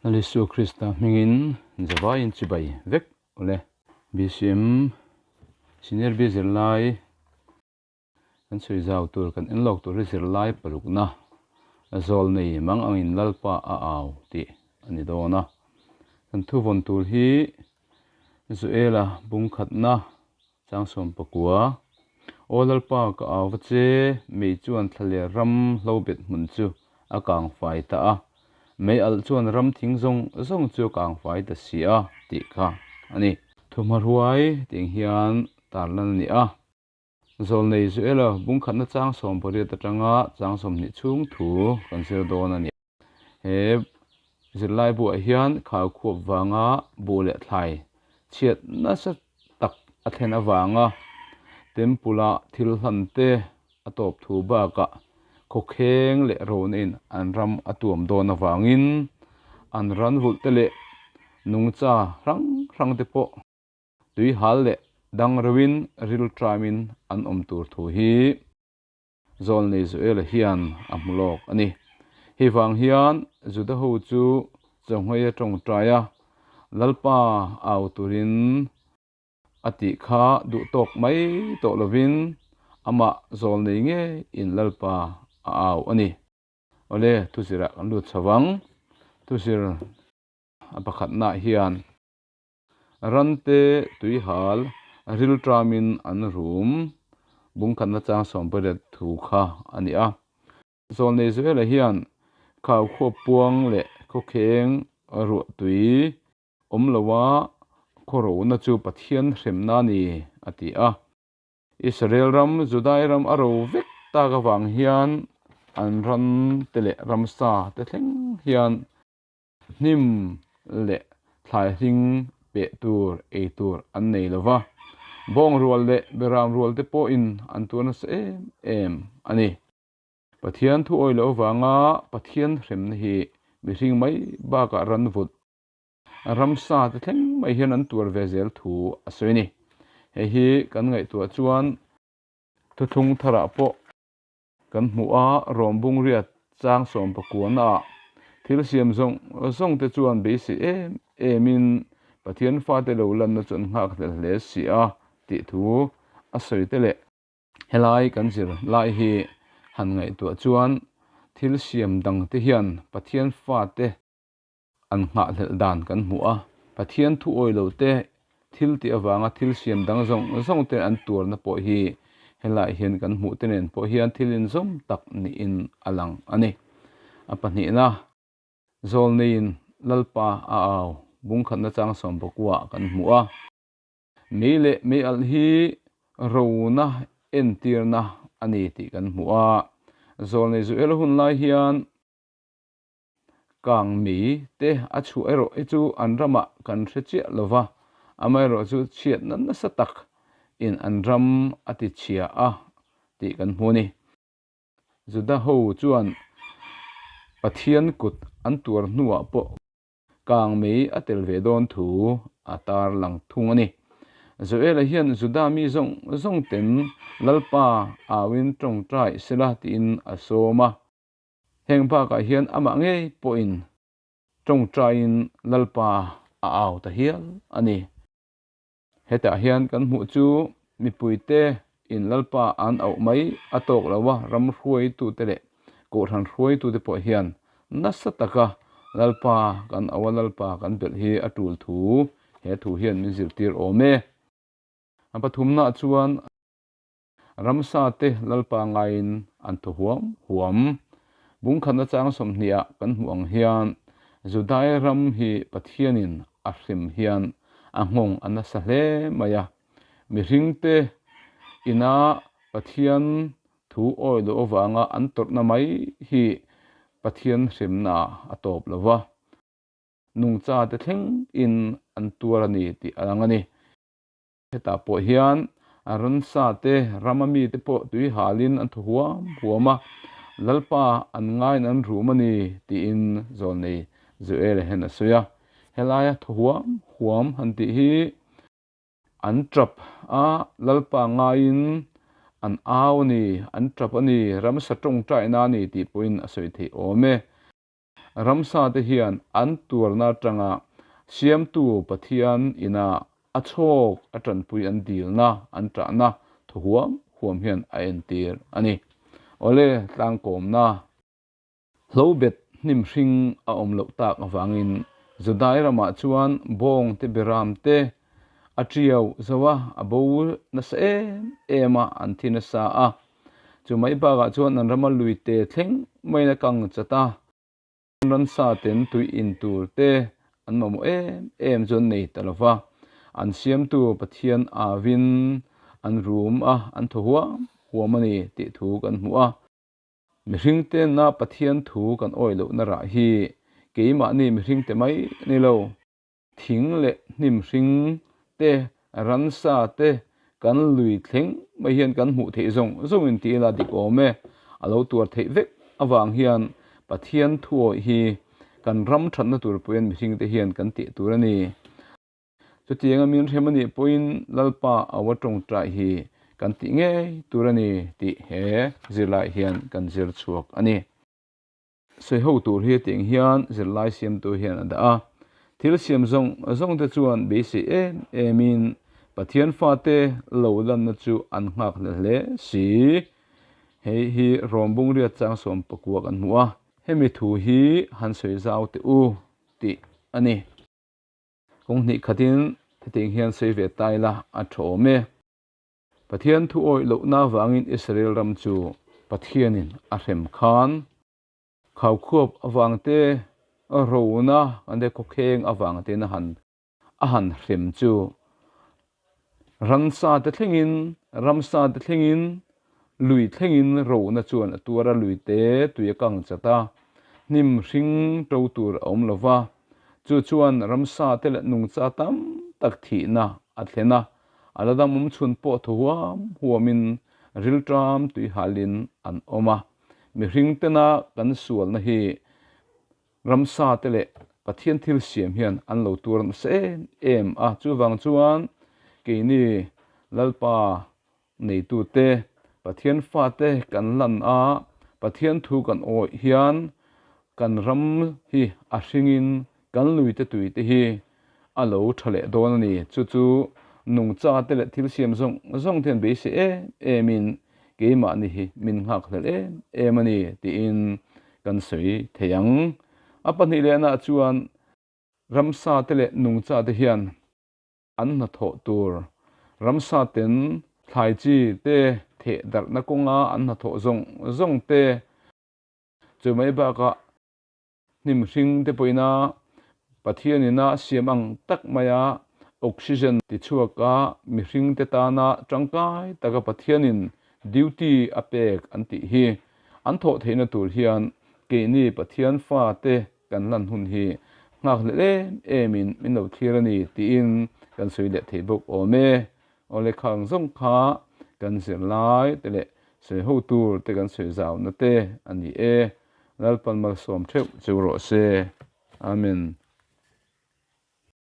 Lal Isua Krista hmingin zavaiin chibai vek ule. BCM Senior B zirlai kan sawi zau tur kan enlawk tur hi zirlai parukna zawl nei mang angin Lalpa a au tih a ni dawn a. Kan thuvawn tur hi Joela bungkhatna Chang 19, Aw Lalpa, ka au va che, mei chuan thlaler ram hlo bet hmun chu a kang fai ta a, mei alh chuan ram thing zawng zawng chu a kang fai ta si a, tih kha a ni. Thuhmahruai tih hian tarlan a ni a. Zawlnei Joela bungkhatna chang 18 atanga chang 20 chhung thu kan zir dawn a ni. He zirlai buah hian khau khuap vanga buh leh thlai chhiat nasa tak a thlen avanga Temple-a thil hlan te a tawp thu bakah khawkheng leh rona in an ram a tuam dawn avangin an ran vulh te leh nungcha hrang hrang te pawh tui hal leh dang reuhin rilṭamin an awm tur thu hi Zawlnei Joela hian a hmu lawk a ni. Hei vang hian Juda ho chu chawhmei a tawngtai a, Lalpa au turin a tih kha duh tawk mai tawh lovin amah Zawlnei ngeiin Lalpa a au a ni. Awle, thuzirah kan lut chho vang. Thuzir a pakhatnaah hian. Rante tuihal rilṭamin an rum bungkhatna chang 18 thu kha a ni a. Zawlnei Joela hian khau khuap puang leh khawkheng ruah tui awm loa khawrona chu Pathian hremna a ni a ti a. Israel ram, Judai ram a ro vek tak avang hian an rante leh ramsa te thleng hian Hnim leh thlai hling peh tur, ei tur an nei lo va, bawng rual leh beram rual te pawhin an tuar nasa em em a ni. Pathian thu awih loh avanga Pathian hremna hi mihring mai bakah ran vut, ramsa te thleng mai hian an tuar ve zel thu a sawi a ni. Hei hi kan ngaihtuah chuan thuthlung tharah pawh Kan hmuh a, Rom bungriat chang 19 ah thil siam zawng zawng te chuan beisei em em in Pathian fate lo lanna chu an nghak hlel hle si a tih thu a sawi te leh. Helai kan zir lai hi han ngaihtuah chuan thil siam dang te hian Pathian fate An nghahhlelh dan kan hmu a, Pathian thu awih lo te thil tih avanga thil siam dang zawng zawng te an tuarna pawh hi helaiah hian kan hmuh te nen pawh hian thil inzawm tak niin a lang a ni. A pahnihna, Zawlneiin Lalpa a au bungkhatna chang 19 kan hmu a. Mei leh mei alh hi rona entirna a ni tih kan hmu a. Zawlnei Joel hun lai hian Kang mi te a chhuah erawh hi chu an ramah kan hre chiah lo va, amaherawh chu chhiatna nasa tak in an ram a ti chhia a tih kan hmu a ni. Juda ho chuan Pathian kut an tuar hnuah pawh kang mei a tel ve dawn thu a tar lang thung a ni. Joela hian Juda mi zawng zawng ten Lalpa auin tawngtai sela tiin a sawm a. Heng bakah hian amah ngei pawhin tawngtaiin Lalpa a au ta hial a ni. Hetah hian kan hmuh chu mipuite in Lalpa an auh mai a tawk lo a, ram hruaitute leh kohhran hruaitute pawh hian nasa taka Lalpa kan auh a, Lalpa kan belh hi a tul thu he thu hian min zirtir awm e. A pathumnaah chuan. Ramsa te Lalpa ngaiin an thaw huam huam. Bungkhatna chang 20 ah kan hmuh ang hian Judai ram hi Pathianin a hrim hian a nghawng a nasa hle mai a. Mihringte ina Pathian thu awi loh avanga an tawrhna mai hi Pathian hrimna a tawp lo va, nungcha te thleng in an tuar a ni tih a lang a ni. Hetah pawh hian a ransa te, rama mite pawh tui halin an thaw huam huam a, Lalpa an ngaiin an rum a ni tiin Zawlnei Joel hian a sawi a. Helaia thaw huam huam han tih hi an tap a, Lalpa ngaiin an au a ni, an tap a ni, ramsa tawngtaina a ni tih pawhin a sawi theih awm e. Ramsa te hian an tuarna atanga Siamtu Pathian ina a chhawk a tanpui an dilna an tahna thaw huam huam hian a entir a ni. Awle tlangkawmna. Hlobet hnim hring a awm loh tak avangin Judai ramah chuan bawng te beram te a tiau zo a, a bo nasa em em a, an thi nasa a. Chu mai bakah chuan an rama lui te thleng maiin a kang chat a, ransa ten tui in tur te an mamawh em em chu an nei ta lo va. An siamtu Pathian avin an rum a, an thaw huam huam a ni tih thu kan hmu a. Mihring tena Pathian thu kan awih lohna rah hi keimahni mihringte mai ni lo, thing leh hnim hring te, ransa te kan lui thleng mai hian kan hmuh theih zawng zawngin ti ila dik awm e. A lo tuar theih vek avang hian Pathian thu awih hi kan ram thatna tur pawhin mihringte hian kan tih tur a ni. Chutianga min hrem a nih pawhin Lalpa au a tawngtai hi kan tih ngei tur a ni tih he zirlai hian kan zir chhuak a ni. Sawi ho tur hi tiang hian zirlai siamtu hian a dah a, thil siam zawng zawng te chuan beisei em emin Pathian fate lo lanna chu an nghak hle hle si. Hei hi Rawmbung riat chang 19 kan hmu a, hemi thu hi han sawi zau teh u tih a ni. Kawng hnih khatin hetiang hian sawi ve ta ila a tha awm e. Pathian thu awih lohna avangin Israel ram chu Pathianin a hrem khan khaukhuap avang te, rona kan te khawkheng avang tein a han a han hrem chu ransa te thlengin ramsa te thlengin lui thlengin rona chuan a tuar a, lui te tui a kang chat a, hnim hring to tur a awm lo va, chu chuan ramsa te leh nungcha tam tak thihna a thlen a, a la dam awm chhun pawh thaw huam huamin rilṭam tui halin an awm a, mihring tena kan sualna hi ramsa te leh Pathian thil siam hian an lo tuar nasa em em a, chuvang chuan keini Lalpa Neitute, Pathian fate kan lan a, Pathian thu kan awih hian kan ram hi a hringin kan luite tuite hi a lo tha leh dawn a ni. Chu chu nungchate leh thil siam zawng zawng te hian beisei em emin keimahni hi min nghakhlel em em a ni tiin kan sawi thei ang. A pahnih lehnaah chuan ramsate leh nungchate hian an hnathawh tur ramsa ten thlai chi te theh darhna kawnga an hnathawh zawng zawng te chu mai bakah hnim hring te pawhin a Pathian ina siam ang tak maia oxygen tichhuaka mihring te tana tangkai taka Pathianin duty a pek an tih hi an thawh theihna tur hian keini Pathian fa te kan lan hun hi nghakhlelh em emin min lo thlir a ni tiin kan sawi leh thei bawk awm e. Awle khang zawng kha kan zirlai te leh sawi ho tur te kan sawi zauna te a ni e. Lalpan malsawm theuh cheu rawh se. Amen.